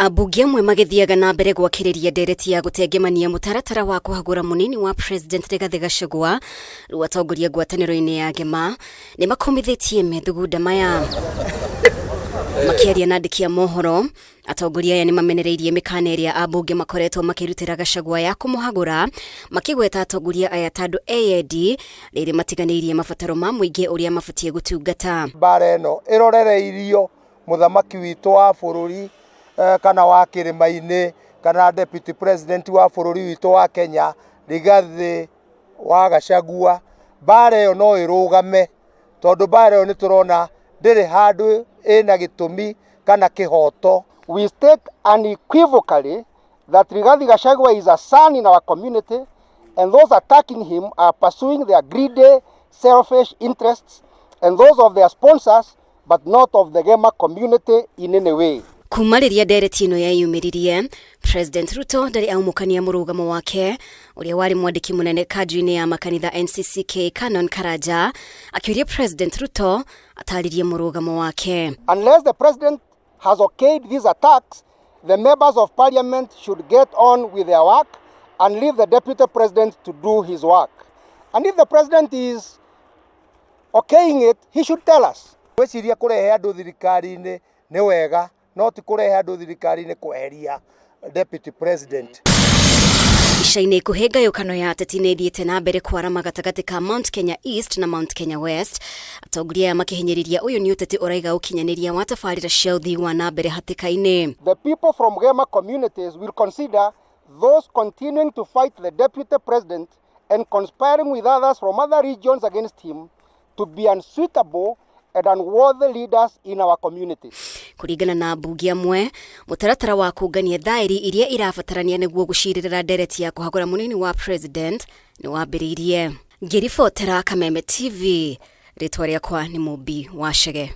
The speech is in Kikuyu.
Ambunge amwe magĩthiaga na mbere gwakĩrĩria ndereti ya gũtengemania mũtaratara wa kũhagũra mũnini wa President Rigathĩ Gachagua rĩu atongoria ngwatanĩro-inĩ ya Gema nĩ makomithĩtie methugunda maya. Makĩaria na andĩki a mohoro, atongoria aya nĩ mamenereirie mĩkana ĩrĩa ambunge makoretwo makĩrutĩra Gachagua ya kũmũhagũra, makĩgweta atongoria aya ta andũ eyendi rĩrĩ matiganĩirie mabataro ma mũingĩ ũrĩa mabatiĩ gũtungata. Mbara ĩno ĩrorereirio mũthamaki witũ wa bũrũri kana wa kĩrĩma-inĩ kana deputy president wa bũrũri witũ wa Kenya Rigathĩ wa Gachagua, mbara ĩyo no ĩrũgame tondũ mbara ĩyo nĩ tũrona ndĩrĩ handũ ĩna gĩtũmi kana kĩhoto. We state unequivocally that Rigathi Gachagua is a son in our community and those attacking him are pursuing their greedy, selfish interests and those of their sponsors but not of the Gema community in any way. Kuma rĩrĩa ndereti ĩno yeyumĩririe, President Ruto ndarĩ aumũkania mũrũgamo wake ũrĩa warĩ mwandĩki mũnene kanju-inĩ ya makanitha NCCK Canon Karanja akĩũria President Ruto atarĩrie mũrũgamo wake. Unless the president has okayed these attacks, the members of parliament should get on with their work and leave the deputy president to do his work. And if the president is okaying it, he should tell us. Gwĩciria kũrehe andũ thirikari-inĩ nĩ wega, no ti kũrehe andũ thirikari-inĩ kweheria deputy president. Ica-inĩ ikuhĩ ngayũkano ya ateti nĩ ĩthiĩte na mbere kwarama gatagatĩ ka Mount Kenya East na Mount Kenya West, atongoria aya makĩhinyĩrĩria ũyũ nĩ ũteti ũraiga ũkinyanĩria wa tabarĩra cia ũthii wa na mbere hatĩka-inĩ. The people from Gema communities will consider those continuing to fight the deputy president and conspiring with others from other regions against him to be unsuitable and unworthy leaders in our communities. Kũringana na mbunge amwe, mũtaratara wa kũngania thaĩri iria irabatarania nĩguo gũcirĩrĩra ndereti ya kũhagũra mũnini wa president nĩ wambĩrĩirie. Ngĩribotera Kameme TV, rĩtwa rĩakwa nĩ Mũmbi wa Chege.